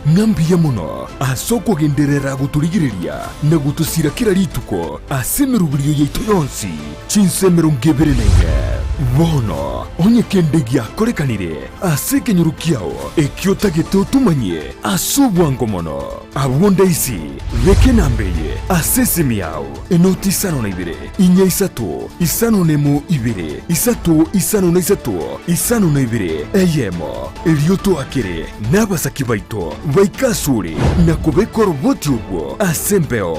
ng'a mbuya mono ase okogenderera gotorigereria na gotosira kera rituko ase emeroberio yaito yonsi, chinsa 24. Bono, onye kende giakorekanire ase ekenyoro kiao ekio otagete otomanyie ase obwango mono, abwo ndaisi, beka enamba eye ase esimi yao, enoti isano na ibere, inya isato, isano nemo ibere, isato isano na isato, isano na ibere, eyemo. Erio toakere nabasaki baito baike asore na kobeka oroboti orwo ase embeo.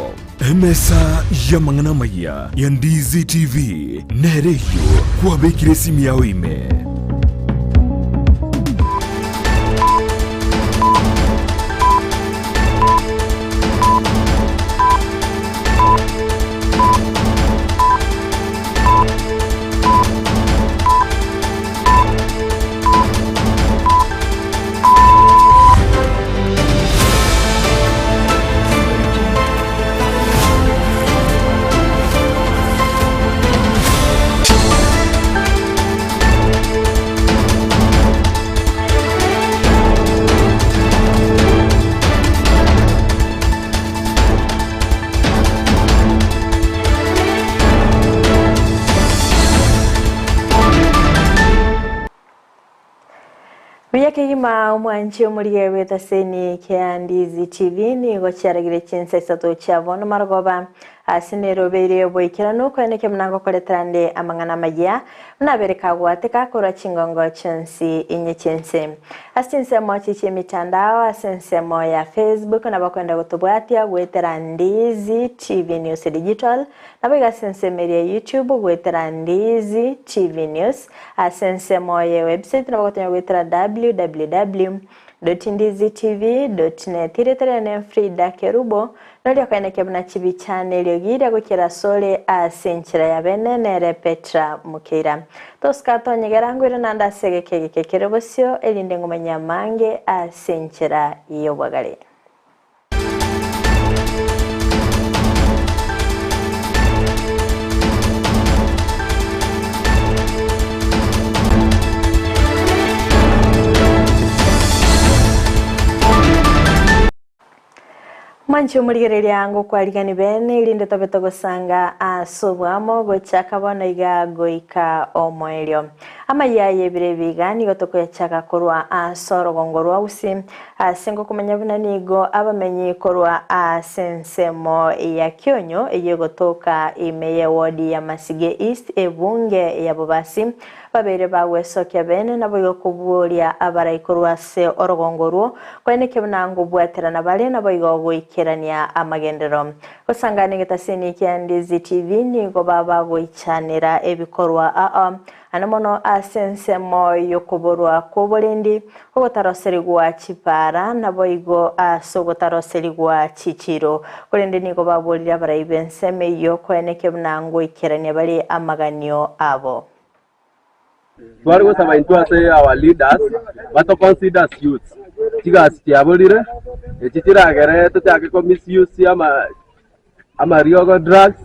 Emesa y'amang'ana amayia ya Ndizi TV nere eyio kwabekire esimi yao ime. Buya kegima omwanchi omorigia bw'etaseni kia Ndizi TV nigo chiaragire chinsa isato chia bono marogoba ase nerobeire oboikeranu koeneke buna ngokoretera nde amang'ana amayia buna abere kagwateka korwa chingongo chionsi inye chi'ense. Ase chinsemo echi chi'emitandao ase ensemo ya Facebook nabo okoenda gotobwatia goetera Ndizi TV News Digital, naboigo ase ensemo eria ya YouTube goetera Ndizi TV News, ase ensemo ye website nabo ogotonya goetera www. Ndizitv.net. Erieta riane Frida Kerubo, noria okoenekia buna chibicha neriogi riria goikera asore ase enchera ya bene nere Petra Mukeira. Tosika tonyegera ngoire naende ase egeka egeke kere bosio erinde ngomanye amange ase enchera y'obwagare. Mwanche omorigereria ngokwarigani bene, erinde tobe togosanga ase oboamo gochaka bono iga goika omoerio. Amayia y'ebiro ebi iga nigo tokoyachaka korwa ase orogongo rwa Usi, ase ngokomanya buna nigo abamenyi korwa ase ensemo ya Kionyo eyio egotoka ime y'ewodi ya Masige East ebunge ya Bobasi Babeire bagwesokia bene, naboigo koboria abarai korwa ase orogongo orwo, koeneke buna ngobwaterana bare, naboigo goikerania amagenderero. Gosangana egetasini kia Ndizi TV nigo baba goichanera ebikorwa aa ane mono ase ensemo y'okoborwa kw'oborendi, ogotaroserigwa chipaara, naboigo ase ogotaroserigwa chichiiro. Korende nigo baborire abarai b'ensemo eyio koeneke buna ngoikerania bare amaganio abo. Tware gosaba intwe ase our leaders bato consider as youths, chigasi chiaborire, echi chiragere tochake ko misuse ama amariogo drugs,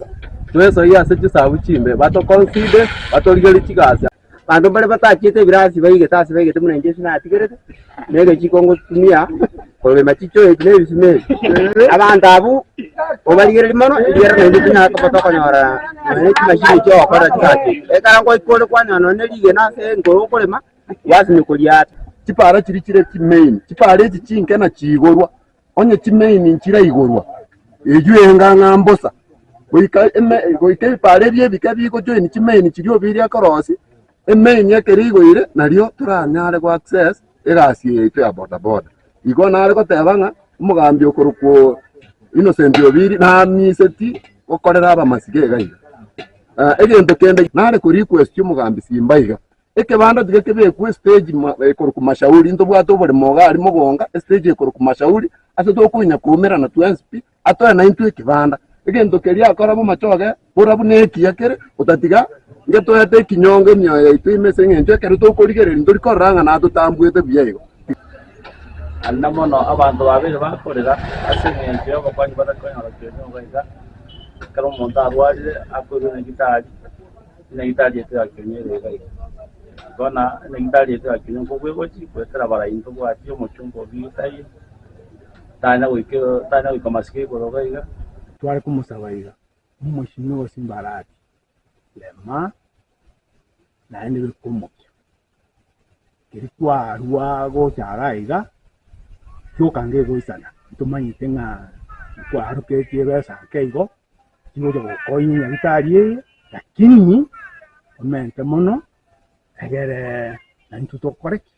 twesoyie ase chisabu chimbe, bato consider batorigerie chigasi. Abanto mbare batachiete ebirasi baigete ase baigete buna inche ase natigerete, na egechiko ngotumia korema chichoe echi na ebisima ebi. Abanto abwo obarigereria mono ekiagera naende tonyara koba tokonyora nonya ne chimashini chia ogokora chigasi echi. Ekero ngoika ore kwanyora nonya ne rigena ase enkoro okorema, gwasinywa koriata. Chipara chiria chire chimain, chipara echi chinke nachiigorwa, onye chimain nchiraigorwa, eywo enga ng'a mbosa. Goika eme goika ebipara ebi ebike bigojoin chimain chiria obiria akorosia, emain ekero eigoire nario toranyare go access egasi eye yaito ya bodaboda. Igo nare goteba ng'a omogambi okorokwa Innocent Obiri namiseti gokorera abamasige iga iga. Egento kende nare ko request omogambi Simba iga, Ekebanda tiga kebekwe estage ekorokwa Mashauri, ntobwate oboremo iga aria mogonga, estage ekorokwa Mashauri, ase tokonya koumerana twensi pi, atoe naintwe ekebanda. Egento keria akora bomachoge, bora buna ekiya kere, otatiga ngetoete ekinyongo emioyo yaito ime ase eng'encho ekero tokorigereria ntori korora ng'a natotambuete buya igo. Naende mono abanto babeire bakorera ase eng'encho y'obokonyi batari konyora kende iga, ekero omonto arwarire akoirwa nyagitari. Enyagitari yaito ya Kiunyu ere iga iga. Bono enyagitari yaito ya Kiunyu nkobua egochi goetera abarai ntobwati omochumba o Bill taiyo. Tanya goika tanya goika masiko igoro iga iga. Tware komosaba iga, Omochenu o Simbarati, rema naende beka omokia. Keria kwarua gocha iga iga, kioka ngegoisana, ntomanyete ng'a nkwaroketie ebesa ake igo, chigocha gokoinya nyagetari eye, lakini omente mono egere naintwe tokore ki?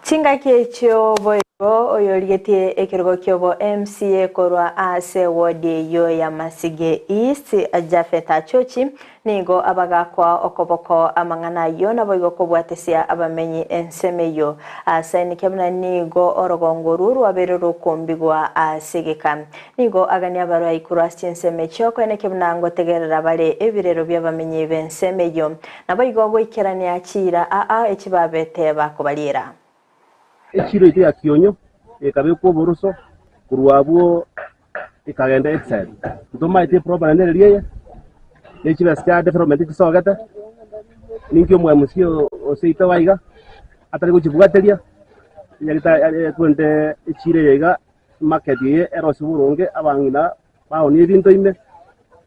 Chingaki echio boigo oyorigetie ekerogo kiobo MCA korwa ase ward eyio ya Masige East, Japhet Achochi, nigo abagakoa okoboko amang'ana ayio naboigo kobwatesia abamenyi ensemo eyio. Asainikia buna nigo orogongo orwo rwabeire rokombigwa ase egeka. Nigo agania abarwai korwa ase chinsemo echio koenekia buna ngotegerera bare ebirero bi'abamenyi b'ensemo eyio. Naboigo goikerania chiira aa echi babete bakobariera. Echiro yaito ya Kionyo ekabekwa oboroso korwa abwo ekagenda exile. Ntomaete eproper naende ereria eye, ne chibesa chia development chisogete, ninki omwMCA o seito iga iga atari gochibwateria, nyagete twente echiro eye iga emarket eye erosiwe boronge abang'ina baonie ebinto ime,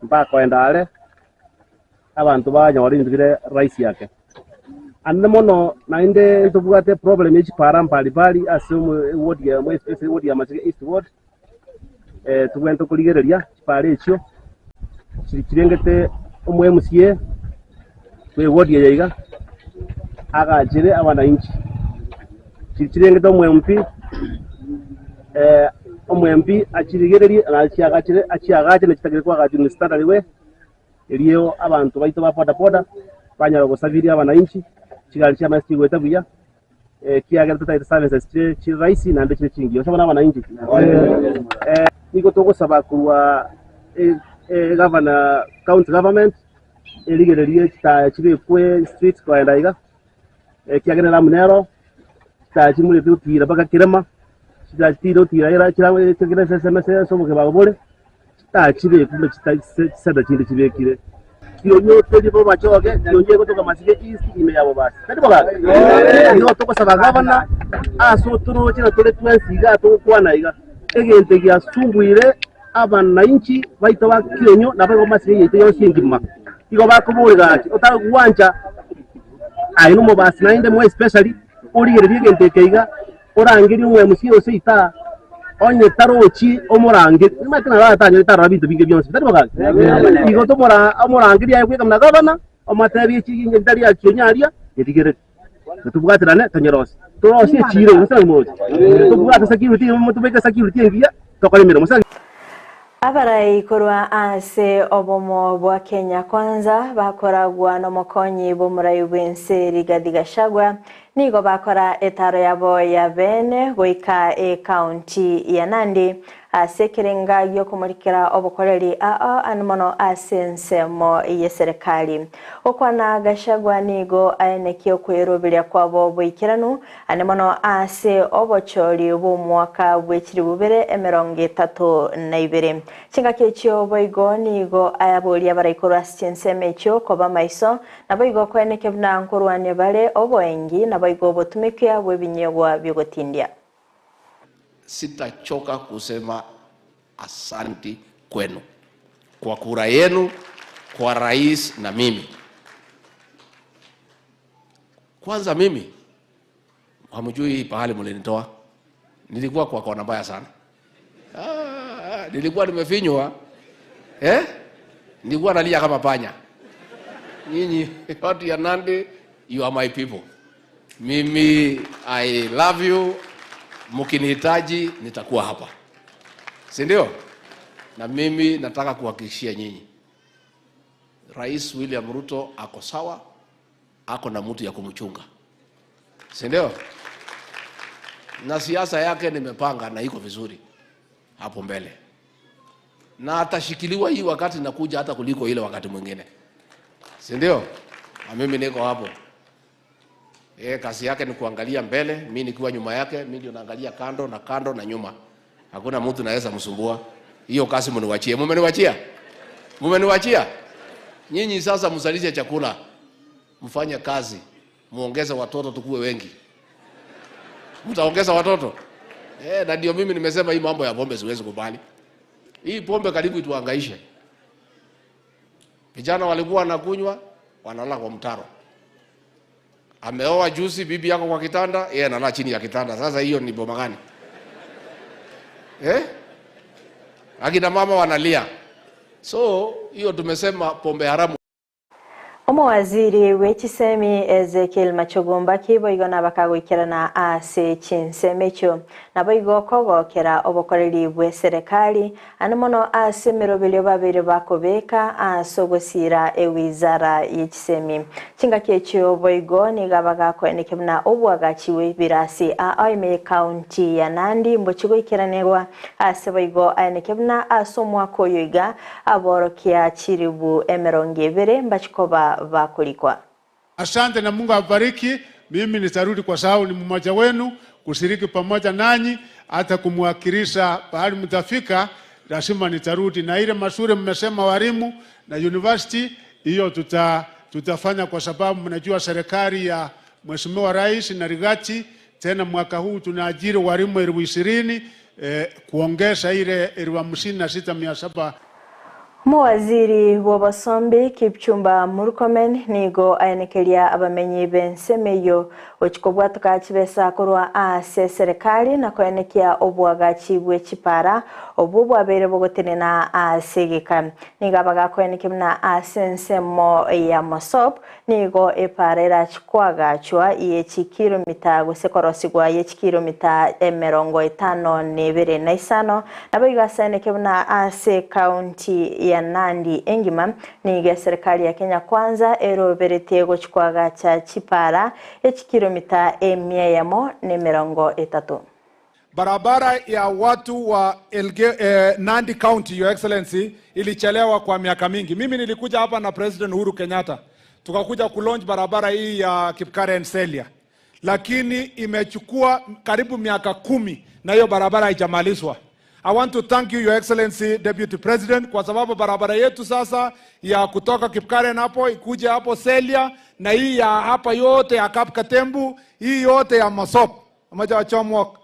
mbakoenda are. Abanto banyore ebinto bire rahisi ake. Ande mono naende ntobwate problem ye chipara mbalimbali ase eward ya ase eward ya Masige East ward, tobwenerete korigereria chipara echio chiri chirengete omo MCA bwe eward eye iga agachere abananchi, chiri chirengete omo MP omo MP achirigererie na achiagachere achiagache na chitagete koagachwa in standard way. Erio abanto baito ba bodaboda banyara gosabiria abananchi, chigari chi'amache chigoeta buya, ekiagera totagete services chire chire rahisi naende chire chingiya. Gose bono abananchi? Nigo togosaba korwa egavana, county government, erigererie chitaya chibekwe street kogenda iga, ekiagera eramu nero, chitaya chimurete gotira mpaka kerema, chitaya chitire gotira era chira chire ase ase obokebago bore. Chitachibekwa buna chisada chinde chibekire. Kionye teri bobachoge, kionye egotoka Masige East ime ya Bobasi. Tari bogaka? Nigo togosaba gavana ase otoroche na tore twensi igaa togokwana iga, egento giasumbuire abanainchi baito ba Kionyo naboigo Masige yaito yonsi engima. Igo bakoboria gaki otagwancha aye nomobasi naende more especially origererie egento eke iga. Orangerie omwemusi gose itaa, onye tarochi omorangerie, nimanyete naro atanyore tarora binto binge bionsi, tari bo gaki? Igo tomora omorangerie aye bweka buna gavana, omotebie chigincha ritari akionye aria, erigererie. Na tobwaterane tonyerosie. Torosie echiiro gose naki moroche? Tobwate security, tobeke security engiya, tokore emeremo. Abarai korwa ase obomo bwa Kenya Kwanza bakoragwa nomokonyi bw'omorai bw'ense Rigathi Gachagua nigo bakora etaro yabo ya bene goika ecounty ya Nandi ase ekerenga giokomorikera obokoreri ao and mono ase ensemo y'eserekari. Gokwana Gachagua nigo aenekia okweroberia kwabo boikeranu Ande mono ase obochori bw'omwaka bwe chilifu bibere emerongo etato na ibere. Chingaki echio boigo nigo ayaboria abaraikorwa ase chinsemo echio koba maiso, naboigo koeneke buna nkorwania bare oboengi, naboigo obotumekia bw'ebinyegwa bi'ogotindia. Sitachoka kusema asanti kwenu kwa kura yenu kwa rais na mimi. Kwanza mimi hamjui pahali mlinitoa. Nilikuwa kwa kona mbaya sana. Ah, nilikuwa nimefinywa. Eh? Nilikuwa nalia kama panya. Nyinyi watu ya Nandi, you are my people. Mimi I love you. Mkinihitaji nitakuwa hapa. Si ndio? Na mimi nataka kuhakikishia nyinyi. Rais William Ruto ako sawa ako na mtu ya kumchunga, si ndio? Na siasa yake nimepanga na iko vizuri hapo mbele, na atashikiliwa hii wakati nakuja hata kuliko ile wakati mwingine, si ndio? Na mimi niko hapo. E, kazi yake ni kuangalia mbele, mi nikiwa nyuma yake, mi ndio naangalia kando na kando na nyuma. Hakuna mtu naweza msumbua. Hiyo kazi mniwachie. Mumeniwachia? Mumeniwachia? Nyinyi sasa mzalishe chakula mfanye kazi, muongeze watoto tukue wengi. Mtaongeza watoto? Eh, na ndio mimi nimesema hii mambo ya pombe siwezi kubali. Hii pombe karibu ituhangaishe. Vijana walikuwa wanakunywa, wanalala kwa mtaro. Ameoa juzi, bibi yako kwa kitanda, yeye analala chini ya kitanda. Sasa hiyo ni boma gani? Eh? Akina mama wanalia. So hiyo tumesema pombe haramu. Omowaziri bw'echisemi Ezekiel Machogu Mbaki boigo nabakagoikerana ase chinsemo echio. Naboigo kogokera obokoreri bw'eserekari ande mono ase emeroberio babeire bakobeka ase ogosiira ewizara y'echisemi. Chingaki echio boigo nigo abagakoeneke buna obwagachi bw'ebirasi aa ime y'ecounty ya Nandi mbochie goikeranigwa ase boigo aeneke buna ase omwaka oyo iga Aborokia chilifu 20 mbachie koba bakorikwa. Asante na Mungu awabariki. Mimi nitarudi kwa sababu ni mmoja wenu kushiriki pamoja nanyi, hata kumwakilisha pahali mtafika, lazima nitarudi. Na ile mashure mmesema walimu na university, hiyo tuta, tutafanya kwa sababu mnajua serikali ya Mheshimiwa Rais na Rigathi, tena mwaka huu tunaajiri walimu 20,000 eh, kuongeza ile 56,700. Omowaziri bw'obosombi Kipchumba Murkomen nigo aenekeria abamenyi b'ensemo eyio gochia kobwatoka chibesa korwa ase eserekari na koenekia oboagachi bwe chipara obwo bwabeire bogotenena ase egeka. Nigo abagakoenekia buna ase ensemo ya Mosop Nigo epaara erache koagachwa ye chikiromita gose korosigwa ye chikiromita 52, naboigo asaeneke buna ase ekaunti ya Nandi engima nigo eserekari ya Kenya Kwanza eroberetie gochia koagacha chipaara echikiromita 130. Barabara ya watu wa Elge, eh, Nandi County, Your Excellency, ilichelewa kwa miaka mingi. Mimi nilikuja hapa na President Uhuru Kenyatta tukakuja kulaunch barabara hii ya Kipkaren Selia, lakini imechukua karibu miaka 10 na hiyo barabara haijamalizwa. I want to thank you Your Excellency Deputy President kwa sababu barabara yetu sasa ya kutoka Kipkaren hapo ikuja hapo Selia na hii ya hapa yote ya Kapkatembu, hii yote ya Mosop amaja wachomwok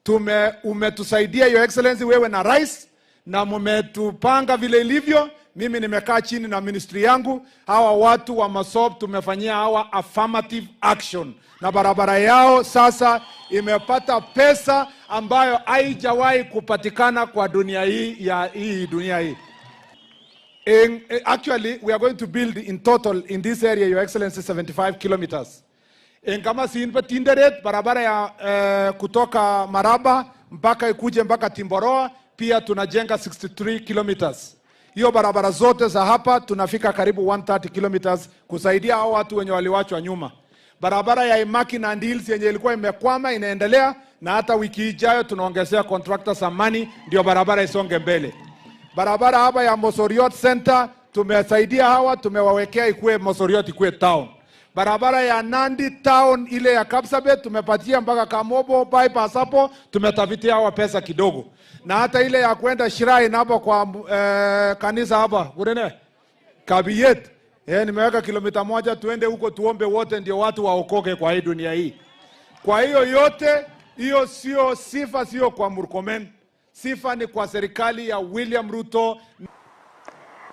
tume umetusaidia Your Excellency, wewe na rais na mmetupanga vile ilivyo. Mimi nimekaa chini na ministry yangu, hawa watu wa Masop tumefanyia hawa affirmative action, na barabara yao sasa imepata pesa ambayo haijawahi kupatikana kwa dunia hii ya hii dunia hii. In, actually we are going to build in total in this area Your Excellency 75 kilometers. Kama siinpa Tinderet barabara ya eh, kutoka Maraba mpaka ikuje mpaka Timboroa pia tunajenga 63 kilometers. Hiyo barabara zote za hapa tunafika karibu 130 kilometers kusaidia hao watu wenye waliwachwa nyuma. Barabara ya Imaki na Hills yenye ilikuwa imekwama inaendelea, na hata wiki ijayo tunaongezea contractor some money ndio barabara isonge mbele. Barabara hapa ya Mosoriot Center tumesaidia hawa, tumewawekea ikue Mosoriot ikue town. Barabara ya Nandi town ile ya Kapsabet tumepatia mpaka Kamobo bypass hapo, tumetafitia hawa pesa kidogo, na hata ile ya kwenda shrine hapo kwa eh, kanisa hapa kurene Kabiyet eh, nimeweka kilomita 1 tuende huko tuombe wote, ndio watu waokoke kwa hii dunia hii. Kwa hiyo yote hiyo sio sifa, sio kwa Murkomen, sifa ni kwa serikali ya William Ruto.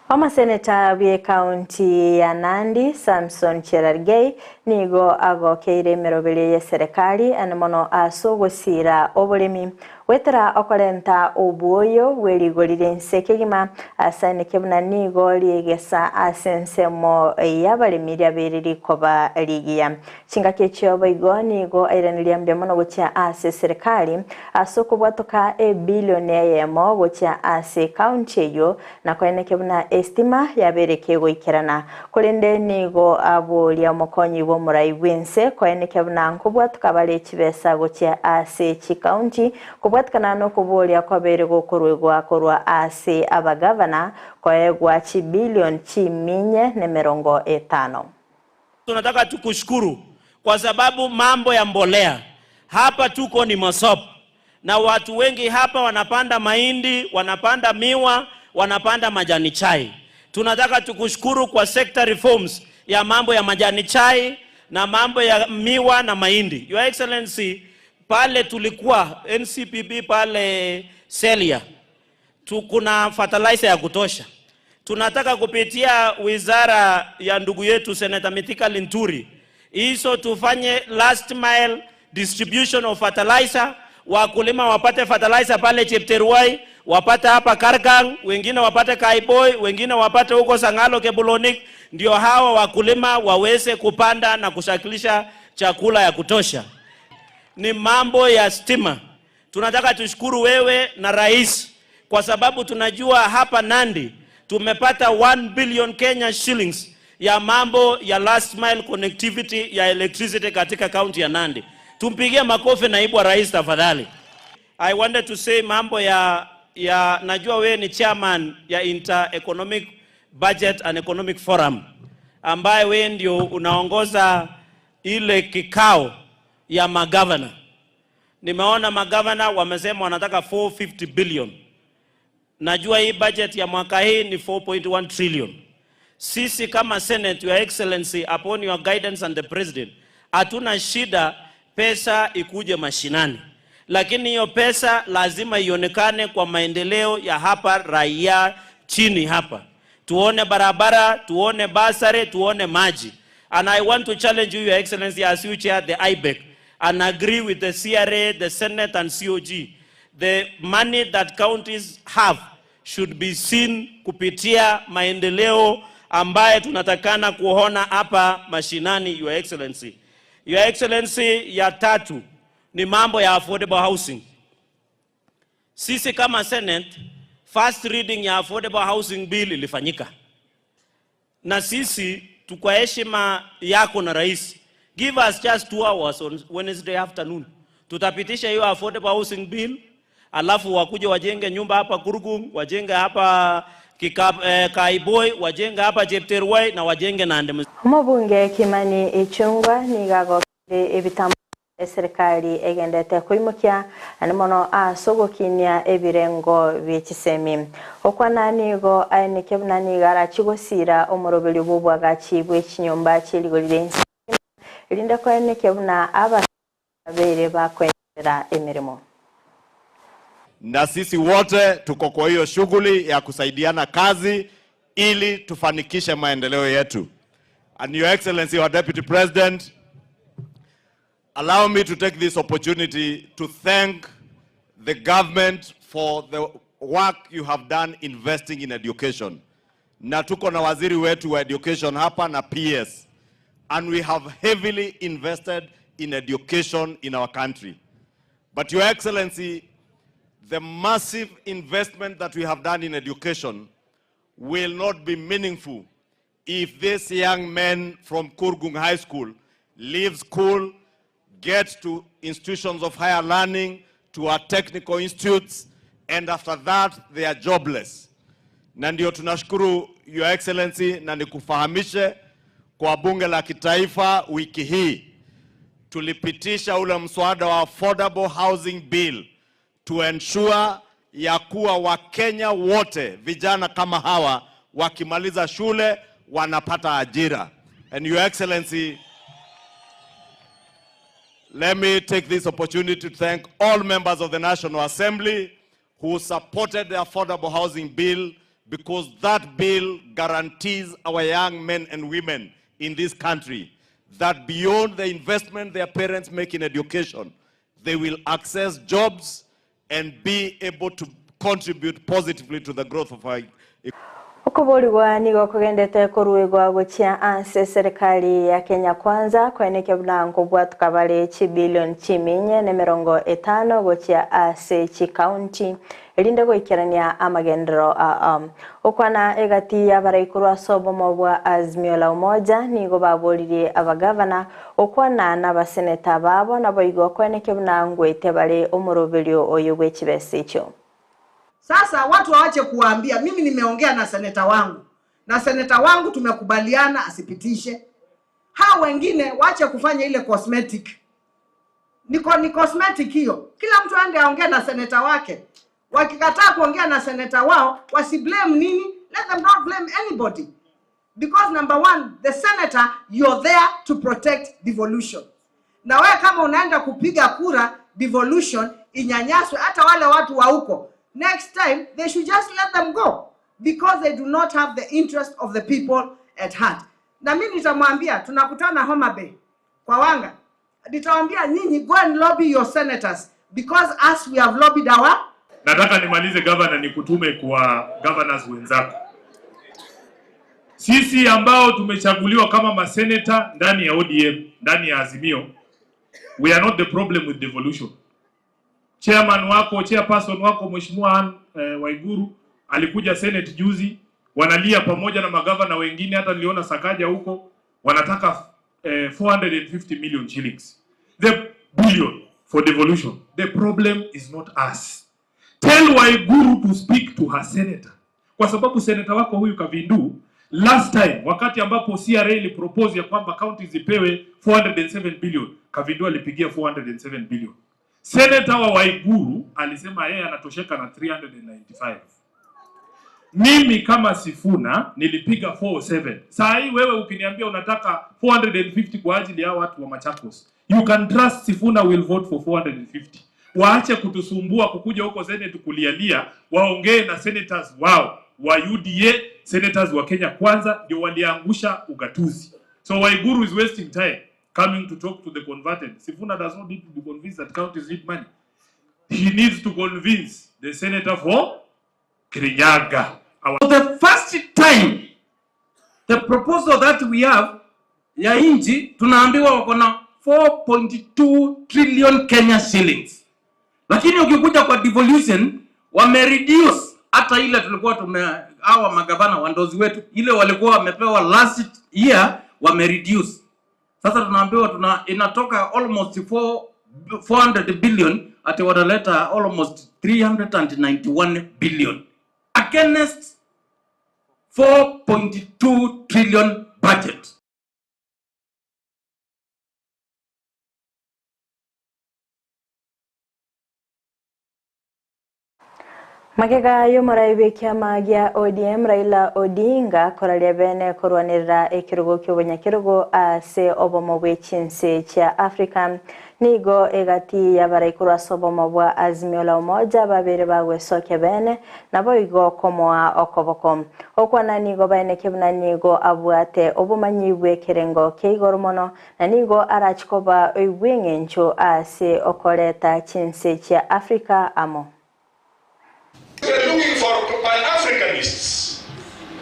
Omoseneta bw'Ekaunti ya Nandi, Samson Cherargei, nigo agokeire emeroberio y'eserekari ande mono ase ogosiira oboremi goetera okorenta obwoyo bwe rigori ri'ense kegima ase aineke buna nigo rigesa ase ensemo y'abaremi riabeire rikoba rigiya. Chingaki echio boigo nigo airaneria mbuya mono gochia ase eserekari ase okobwatoka ebilioni eyemo gochia ase ekaunti eyio na koeneke buna estima yabeire kegoikerana. Korende nigo aboria omokonyi bw'omorai bw'ense koeneke buna nkobwatoka bare chibesa gochia ase chikaunti kobwatikana nokoboria kwabeire gokoruegwa korwa ase abagavana koegwa chibilioni chiminye nemerongo etano. Tunataka tukushukuru kwa sababu mambo ya mbolea hapa tuko ni Mosop, na watu wengi hapa wanapanda mahindi, wanapanda miwa, wanapanda majani chai. Tunataka tukushukuru kwa sector reforms ya mambo ya majani chai na mambo ya miwa na mahindi. Your Excellency, Pale tulikuwa NCPB pale Selia tu, kuna fertilizer ya kutosha. Tunataka kupitia wizara ya ndugu yetu Senator Mithika Linturi hizo tufanye last mile distribution of fertilizer, wakulima wapate fertilizer pale Chepterwai, wapate hapa Kargang, wengine wapate Kaiboi, wengine wapate huko Sangalo Kebulonik, ndio hawa wakulima waweze kupanda na kushakilisha chakula ya kutosha. Ni mambo ya stima. Tunataka tushukuru wewe na rais kwa sababu tunajua hapa Nandi tumepata 1 billion Kenya shillings ya mambo ya last mile connectivity ya electricity katika kaunti ya Nandi. Tumpigie makofi naibu wa rais tafadhali. I wanted to say mambo ya, ya najua wewe ni chairman ya Inter Economic Budget and Economic Forum ambaye wewe ndio unaongoza ile kikao ya magavana. Nimeona magavana wamesema wanataka 450 billion. Najua hii budget ya mwaka hii ni 4.1 trillion. Sisi kama Senate, Your Excellency, upon your guidance and the President, hatuna shida pesa ikuje mashinani, lakini hiyo pesa lazima ionekane kwa maendeleo ya hapa raia chini hapa, tuone barabara, tuone basari, tuone maji. And I want to challenge you, Your Excellency, as you chair the IBEC, and agree with the CRA, the Senate and COG. The money that counties have should be seen kupitia maendeleo ambaye tunatakana kuona hapa mashinani, Your Excellency. Your Excellency, ya tatu ni mambo ya affordable housing. Sisi kama Senate, first reading ya affordable housing bill ilifanyika, na sisi tukwa heshima yako na rais, give us just 2 hours on Wednesday afternoon, tutapitisha hiyo affordable housing bill, alafu wakuje wajenge nyumba hapa Kurgung, wajenge hapa Kika, eh, Kaiboi, wajenge hapa Chepterwai na wajenge Nandi. Omobunge Kimani Ichung'wa nigo agokire ebitambo eserikali egendete koimokia naende mono ase ogokinia ebirengo bie chisemi. Okwana nigo aeneke buna nigo arachie gosira omoroberio bw'obwagachi bwe chinyomba chie rigori ria inse engima erinde koeneke buna abasani babeire bakoenderera emeremo. Na sisi wote tuko kwa hiyo shughuli ya kusaidiana kazi ili tufanikishe maendeleo yetu. And Your Excellency, our Deputy President, allow me to take this opportunity to thank the government for the work you have done investing in education. Na tuko na waziri wetu wa education hapa na PS. And we have heavily invested in education in our country. But Your Excellency, the massive investment that we have done in education will not be meaningful if these young men from Kurgung High School leave school, get to institutions of higher learning, to our technical institutes, and after that they are jobless. Na ndio tunashukuru Your Excellency, na nikufahamishe kwa bunge la kitaifa wiki hii tulipitisha ule mswada wa Affordable Housing Bill to ensure ya kuwa Wakenya wote vijana kama hawa wakimaliza shule wanapata ajira. And Your Excellency, let me take this opportunity to thank all members of the National Assembly who supported the Affordable Housing Bill because that bill guarantees our young men and women in this country that beyond the investment their parents make in education, they will access jobs and be able to contribute positively to the growth of our Okoborigwa nigo kogendete koruegwa gochia ase serikali ya Kenya Kwanza koenekia buna nkobwatuka bare chibilion chiminye na 50 gochia ase chikaunti erinde goikerania amagenderero aa. Okwana egati y'abaraikorwa ase obomo bwa Azimio la Umoja nigo baboririe abagavana okwana na abaseneta babo naboigo koenekia buna ngwete bare omoroberio oyo bwe chibesa echio. Sasa watu waache kuwaambia. Mimi nimeongea na seneta wangu na seneta wangu tumekubaliana asipitishe. Hao wengine waache kufanya ile cosmetic. Niko ni cosmetic hiyo. Kila mtu aende aongee na seneta wake. Wakikataa kuongea na seneta wao, wasiblame nini? Let them not blame anybody. Because number one, the senator, you're there to protect devolution. Na wewe kama unaenda kupiga kura, devolution inyanyaswe, hata wale watu wa huko next time they should just let them go because they do not have the interest of the people at heart. Na mimi nitamwambia tunakutana Homa Bay kwa Wanga, nitawaambia nyinyi go and lobby your senators because us we have lobbied our Nataka nimalize gavana, nikutume kwa governors wenzako. Sisi ambao tumechaguliwa kama maseneta ndani ya ODM, ndani ya Azimio, we are not the problem with devolution. Chairman wako, chairperson wako Mheshimiwa Anne eh, Waiguru alikuja Senate juzi, wanalia pamoja na magavana wengine, hata niliona Sakaja huko, wanataka eh, 450 million shillings. The billion for devolution. The problem is not us. Tell Waiguru to speak to her senator, kwa sababu seneta wako huyu Kavindu last time wakati ambapo CRA ilipropose ya kwamba county zipewe 407 billion, Kavindu alipigia 407 billion. Seneta wa Waiguru alisema yeye anatosheka na 395. Mimi kama Sifuna nilipiga 407. Saa hii wewe ukiniambia unataka 450 kwa ajili ya watu wa Machakos, you can trust Sifuna will vote for 450. Waache kutusumbua kukuja huko Senate kulialia, waongee na senators wao wa UDA, senators wa Kenya Kwanza ndio waliangusha ugatuzi. So Waiguru is wasting time coming to talk to the converted. Sifuna does not need to be convinced that counties need money. He needs to convince the senator for Kirinyaga. Our For the first time the proposal that we have ya nchi tunaambiwa wako na 4.2 trillion Kenya shillings, lakini ukikuja kwa devolution wamereduce hata ile tulikuwa tume hawa magavana wandozi wetu ile walikuwa wamepewa last year wamereduce. Sasa tunaambiwa tuna inatoka almost 4, 400 billion ati wanaleta almost 391 billion against 4.2 trillion budget. Magega y'omorai bw'ekiama gia ODM Raila Odinga koraria bene korwanirira ekerogo kia obonyakerogo ase obomo bwa echinse chia Africa nigo egati y'abarai ase obomo bwa Azimio la Umoja babere bagwesokia bene nabo igo komoa okoboko okwana nigo baeneke buna nigo abwate obomanyi bwa ekerengo kia igoro mono na nigo arachikoba oibweng'encho ase okoreta chinse chia Africa amo. We are looking for Pan-Africanists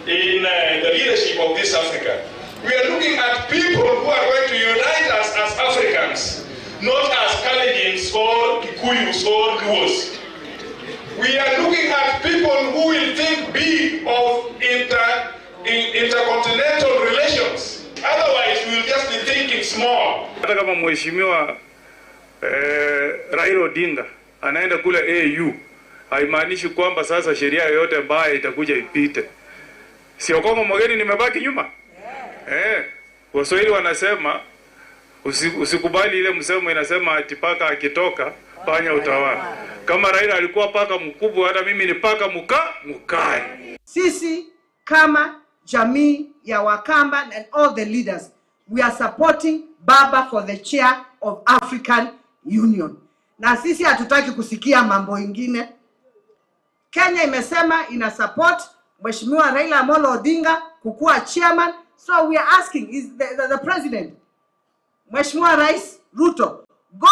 in the leadership of this Africa. We are looking at people who are going to unite us as Africans, not as Kalenjins or Kikuyus or Luos. We are looking at people who will think big of intercontinental relations. Otherwise, we will just be thinking small. Hata kama mheshimiwa Raila Odinga anaenda kule AU haimaanishi kwamba sasa sheria yoyote mbaya itakuja ipite. Sio kwamba mwageni nimebaki nyuma. Eh, Waswahili wanasema usikubali ile msemo inasema ati paka akitoka panya utawala. Kama Raila alikuwa paka mkubwa, hata mimi ni paka mkali. Sisi kama jamii ya Wakamba and all the leaders, we are supporting Baba for the chair of African Union. Na sisi hatutaki kusikia mambo ingine. Kenya imesema ina support Mheshimiwa Raila Amolo Odinga kukuwa chairman. So we are asking is the president, Mheshimiwa Rais Ruto, go.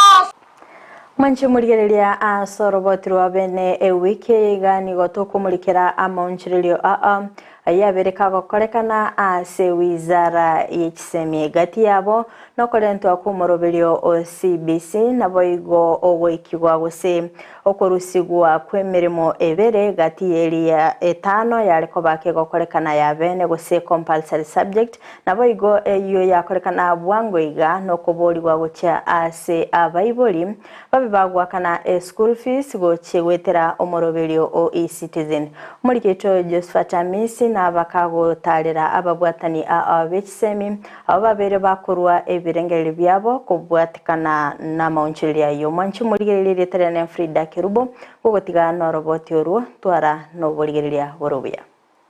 Mwanche murigereria asoroboti rwa bene ewiki iga nigo tokumurikira amaonchererio aa ayabereka gokorekana ase wizara y'ekisemi gati yabo nokorentwa kw'omoroberio o CBC nabo igo ogoikigwa gose okorusigwa kw'emirimo ebere gati y'eria etano yareko bake gokorekana ya bene gose compulsory subject nabo igo eyo yakorekana bwango iga nokoborigwa gochia ase abaibori babe bagwakana school fees gochie gwetera omoroberio o e-citizen. Omoriketo Josephat Amisi nabakagotarera ababwatani ab'ekisemi abo babere bakorwa ebirengereri byabo kobwatikana na maonchereria ayo. Mwanchi omorigereria rieta na Frida Kerubo gogotigana noroboti orwo twara noborigereria borobuya.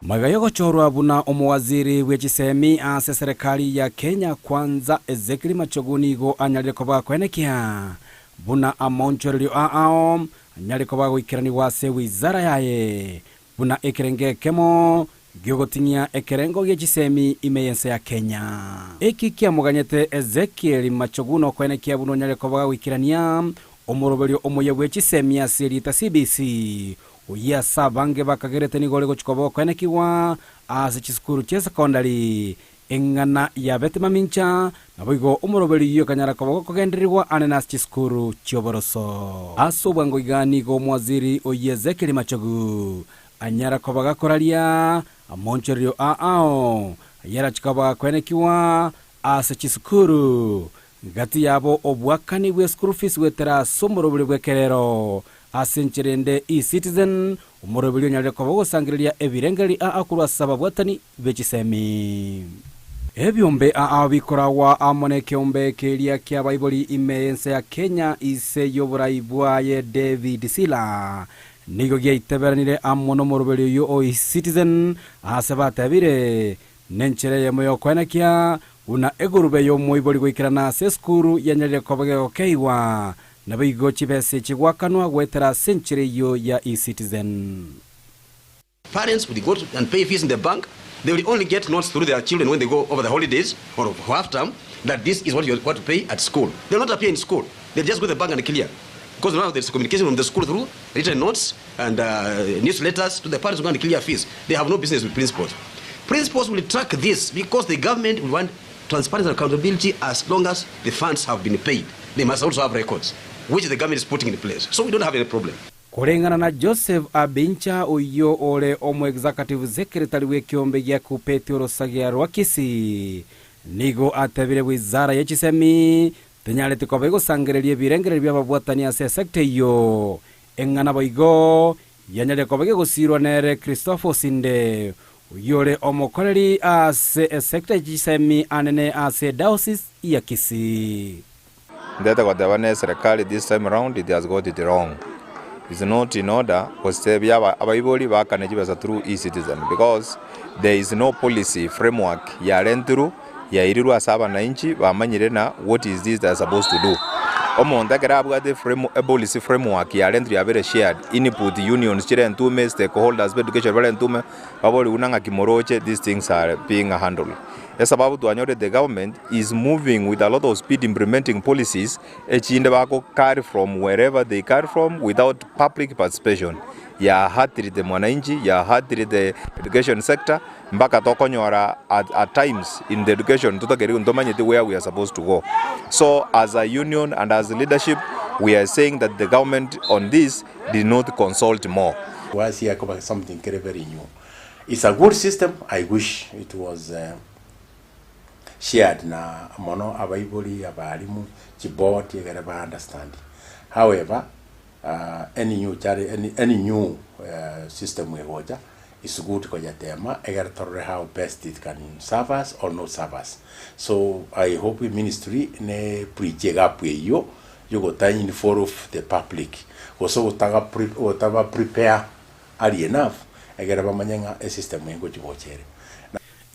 Magayo gochorwa buna omowaziri bw'echisemi ase serikali ya Kenya Kwanza Ezekiel Machogu nigo anyarire koba kwenekia buna amaonchorerio ao anyare koba agoikeranigwa ase wizara yaye buna ekerengo ekemo gi'ogoting'ia ekerengo gie chisemi ime y'ense ya Kenya. Eki kiamoganyete Ezekiel Machogu nokoenekia buna onyare koba gagoikerania omoroberio omoyia bwe chisemi ase erieta CBC, oyio ase abange bakagerete nigo ore gochia koba okoenekigwa ase chisukuru chi'esekondari Eng'ana yabete mamincha, naboigo omoroberi oyio okanyara koba gokogendererigwa anene ase chisukuru chi'oboroso. Ase obwango iga nigo omwaziri oyio Ezekieli Machogu anyara koba gakoraria amonchorerio a ao ayarachie koba gakoenekigwa ase chisukuru. Gati yabo obwakani bwe school fees goetera ase omoroberi bw'ekerero. Ase enchera ende E-Citizen, omoroberi onyarire koba ogosangereria ebirengererio aa korwa ase ababwatani be chisemi. Ebiombe aa bikoragwa amo nekeombe keria ki'abaibori ime y'ense ya Kenya ise y'oborai bwaye David Sila nigo giaiteberanire amo nomoroberi oyio o E-Citizen ase batebire Nenchera eyemo y'okoenekia buna egurube y'omoibori goikerana ase esukuru yanyarire koba gegokeigwa, naboigo chibesa echi goakanwa goetera ase enchera eyio ya E-Citizen. Parents will go and pay fees in the bank, they will only get notes through their children when they go over the holidays or for half term that this is what you are required to pay at school. They will not appear in school, they will just go to the bank and clear because now there is communication from the school through written notes and uh, newsletters to the parents who go and clear fees. They have no business with principals. Principals will track this because the government will want transparency and accountability as long as the funds have been paid. They must also have records, which the government is putting in place. So we don't have any problem. Koreng'ana na Joseph Abincha oyio ore omoexecutive secretary bw'ekeombe gia Kuppet orosagia rwa Kisii, nigo atebire wizara ye chisemi tenyareti koba egosangereria ebirengererio bi'ababwatani ase esecta eyio. Eng'ana boigo yanyarire koba gegosirwa nere Christopher Osinde, oyio ore omokoreri ase esecta ye chisemi anene ase edaosis ya Kisii. Ndete goteba ne serikali this time round it has got it wrong. It's not in order gosebia aba abaibori bakane chibesa through eCitizen because there is no policy framework yarentirwe yairirwe ase abananchi bamanyire na what is this they are supposed to do. Omonto ekero abwate frame epolicy framework yarentirwe yabere shared input unions chirentume stakeholders ba education barentume baborigwe na ng'aki moroche these things are being handled. Esababu twanyorire the government is moving with a lot of speed implementing policies echinde bako carry from wherever they carry from without public participation ya hurtire mwananchi ya hurtire the education sector mpaka tokonyora at, at times in the education totageri ntomanyeti where we are supposed to go so as a union and as leadership we are saying that the government on this did not consult more. Gwasiaka koba something kere very new. It's a good system, I wish it was uh, shared na mono abaibori, abalimu, chiboard egere ba understand. However, uh, any new chari, any, any new uh, system egocha is good koyatema egere torore how best it can serve us or not serve us. So I hope ministry ne preach gap eyo yogotanya involve the public gose gotaga pre, gotaba prepare early enough egere bamanye ng'a esystem egochi gochere.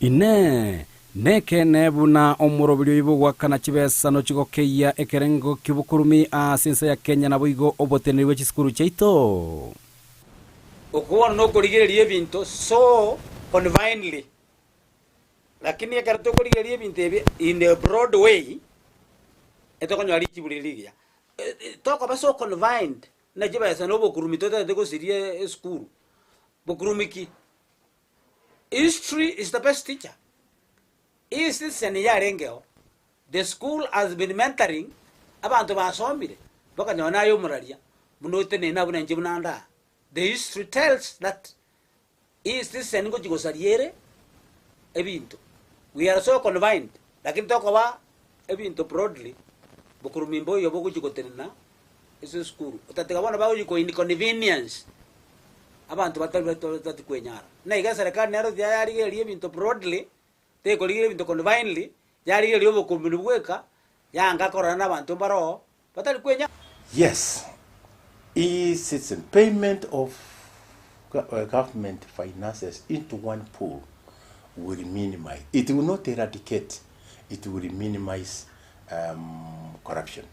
Inee! Nekeene buna omoroberi oyo bw'ogoakana chibesa nochigokeyia ekerengo ki'obokurumi ase ense ya Kenya naboigo oboteneneri bwe chisukuru chiaito? Okwo bono nokorigereria ebinto so confinedly, lakini ekero tokorigereria ebinto ebi in a broad way, etokonyora richibu rire rigiya. Tokoba so confined buna chibesa na obokurumi totagete gosiria esukuru, bokurumi ki? History is the best teacher. E-citizen yarengeo, the school has been mentoring abanto basomire bakanyora naye omoraria buna oteneine abwo nainche buna ande aa. The history tells that e-citizen ngochia gosaria ere ebinto. We are so confined lakini tokoba ebinto broadly bokorumia mboiyo bogochia gotenena ase esukuru, otatiga bono bagochia ko inconvenience abanto batari batari kwenyara. Buna iga eserekari nero tiga yarigereria ebinto broadly, tekorigereria ebinto confinedly, yarigereria obokumbini bweka, yanga korora na abanto mbare oo batari kwenyara. Yes, e-citizen payment of government finances into one pool will minimize, it will not eradicate, it will minimize um, corruption.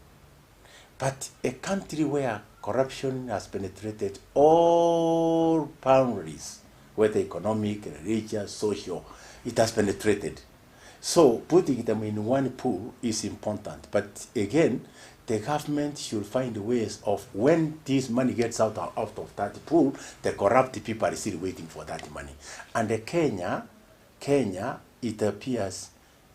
But a country where corruption has penetrated all boundaries, whether economic, religious, social, it has penetrated. So putting them in one pool is important. But again, the government should find ways of when this money gets out, out of that pool, the corrupt people are still waiting for that money. And the Kenya, Kenya, it appears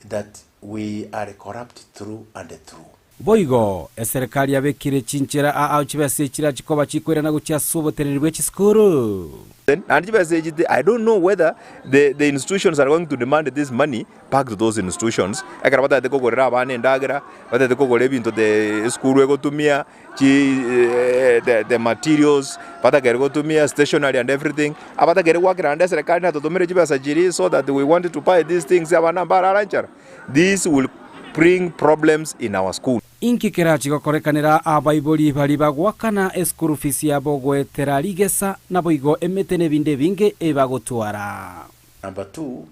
that we are corrupt through and through. Boigo, eserekari yabekire chinchera aa chibesa echira chikoba chikoirana gochia ase oboteneneri bwe chisukuru. Naende chibesa echi I don't know whether the, the institutions are going to demand this money back to those institutions ekero batagete kogorera abana endagera, batagete kogora ebinto the esukuru egotumia, chi the, the materials, batakere gotumia stationery and everything, abatakere goakera naende eserekari natotomere chibesa chiria so that we want to buy these things abana mbarara nchara. This will bring problems in our school. Inki kerachi gokorekanera abaibori baria bagoakana eschool fees yabo goetera rigesa, naboigo emete na ebinde ebinge ebagotwara. Number two,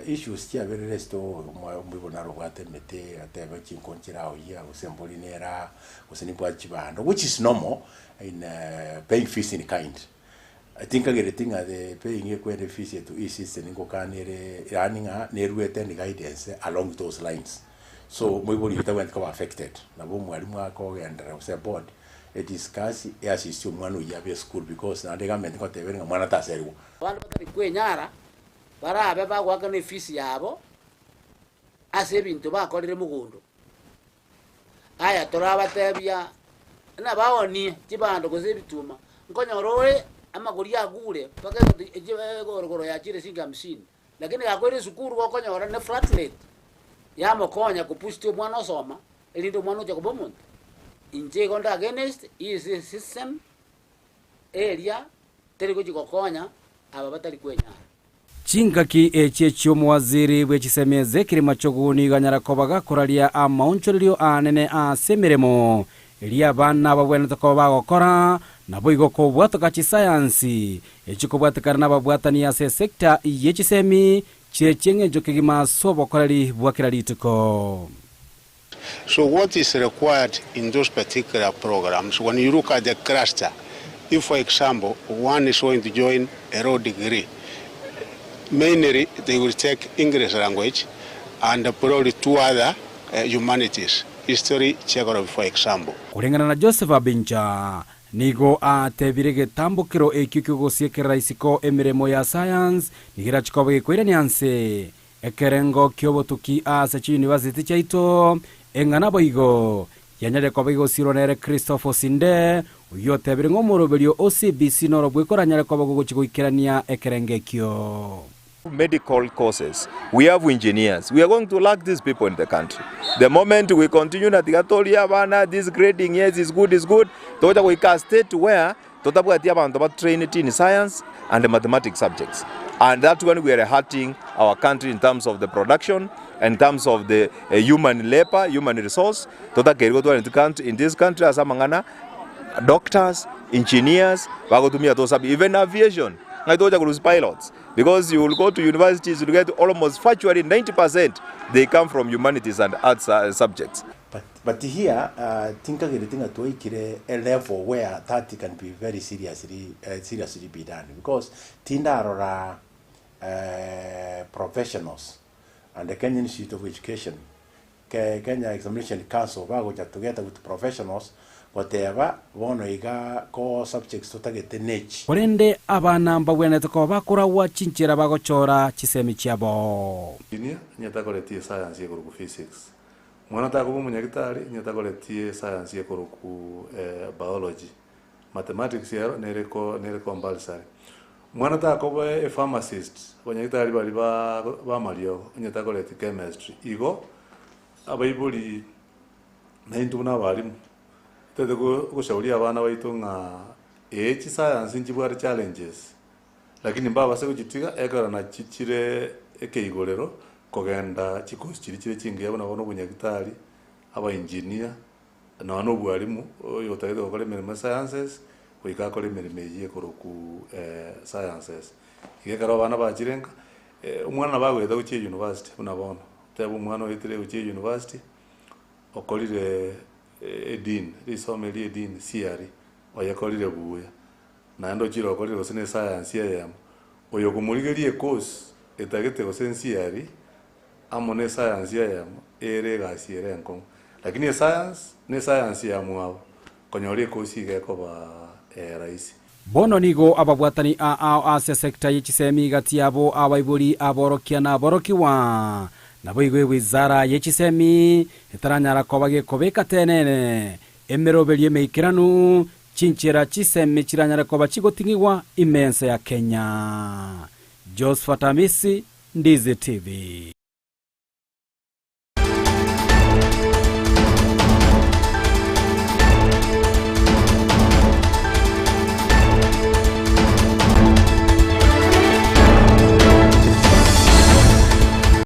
issues chiaberire ase omoibori naro obwate emete atebe chinko nchire aoyia gose embori nere aa gose nimbwate chibando which is normal in paying fees in kind. Tinkagereti ng'a the paying ekwende fees to e-citizen ngokana ere yaani ng'a neruete any guidance along those lines. So moibori oyo tabwenereti koba affected. Nabo omwalimu akogenderera gose eboard ediscuss eassist omwana oyio abe esukuru because naende egovernment ngoteba ere ng'a mwana taserigwa. Abande batari kwenyara barabe bagoakana efees yabo ase ebinto bakorire mogondo. Aya torabatebia, nabaonie chibando gose ebituma, nkonyora ore amagori agure mpaka egorogoro yachire shilingi hamsini, lakini gakoira esukuru gokonyora ne flat rate yamokonya koboost omwana osoma, erinde omwana ocha koba omonto. Inche igo nde against isi system eria teri gochi gokonya aba batari kwenyara. Chingaki echi echi'omowaziri bwe chisemi Ezekiel Machogu nigo anyara koba gakoraria amaonchorerio aanene ase emeremo eria abana babwenerete koba bagokora, naboigo kobwatoka chisayansi echikobwatekana nababwatani ase esecta ye chisemi chire chi'engencho kegima ase obokoreri bwa kera rituko. So what is required in those particular programs, when you look at the cluster, if for example one is going to join a law degree, mainly they will take English language and probably two other uh, humanities, history, geography for example. Koreng'ana na Joseph Abinja, nigo atebire egetambokero ekio ki'ogosiekerera isiko emeremo ya science nigo erache koba gekoirania nse Ekerengo ki'obotuki ase chiyunivasiti chiaito eng'ana boigo yanyarire koba igosirwa nere Christopher Osinde, oyio otebire ng'a omoroberio o CBC noro bweka oranyare koba gogochia goikerania ekerengo ekio. Medical courses, we have engineers, we are going to lack these people in the country. The moment we continue na tiga torie abana this grading yes is good is good, togocha goika a state where Totabwati abanto ba trained in science and mathematics subjects and that one we are hurting our country in terms of the production in terms of the human labour, human resource totakeire gotwara into country in this country ase amang'ana doctors, engineers bagotumia those sub even aviation ng'ai togocha korusia pilots because you will go to universities you will get almost virtually 90% they come from humanities and arts subjects. But but here tinkagereti ng'a twaikire a level where that can be very seriously seriously be done because tindarora professionals and the Kenya Institute of Education, Kenya Examination Council bagocha together with professionals goteba bono iga ko subjects totagete nechi. Korende abana mbagwenerete koba bakoragwa chinchera bagochora chisemi chiabo. Engineer, onye takoretie science ekorokwa physics. Omwana takoba omonyagitari onye takoretie esayansi ekorokwa biology. Mathematics ero nere ko nere compulsory. Omwana takoba epharmacist, abanyagitari baria ba bamariogo onye takoreti chemistry. Igo, abaibori naintwe buna abalimu, totagete go goshauria abana baito ng'a ee chisayansi nchibwate challenges, Lakini mbabase gochitiga, ekero nachi chire ekeigorero kogenda chikosi chiria chire chingiya buna bono obonyagitari, abaengineer, nonya na obwalimu, oyo otagete gokora emeremo ya sciences, goika akore emeremo eyio ekorokwa sciences. Igo ekero abana bachire nka, omwana nabo agoeta gochia university buna bono, otebe omwana oetire gochia university, okorire. Edini, risomo eri edini, CRE, oyekorire buya, naende ochire okorire gose na esayansi eyemo, oyo okomorigeria ecourse etagete gose CRE amo na esayansi eyemo, ere egasi ere enkong'u. Lakini esayansi, na esayansi ya mwabo, konyora ecourse iga ekoba rahisi. Bono nigo ababwatani aao ase esekta ye chisemi gati yabo abaibori, aborokia na aborokigwa. Naboigo ewizara ye chisemi etaranyara koba gekobeka tenene emeroberio emeikeranu, chinchera chisemi chiranyare koba chigoting'igwa ime ense ya Kenya. Josephat Amisi, Ndizi TV.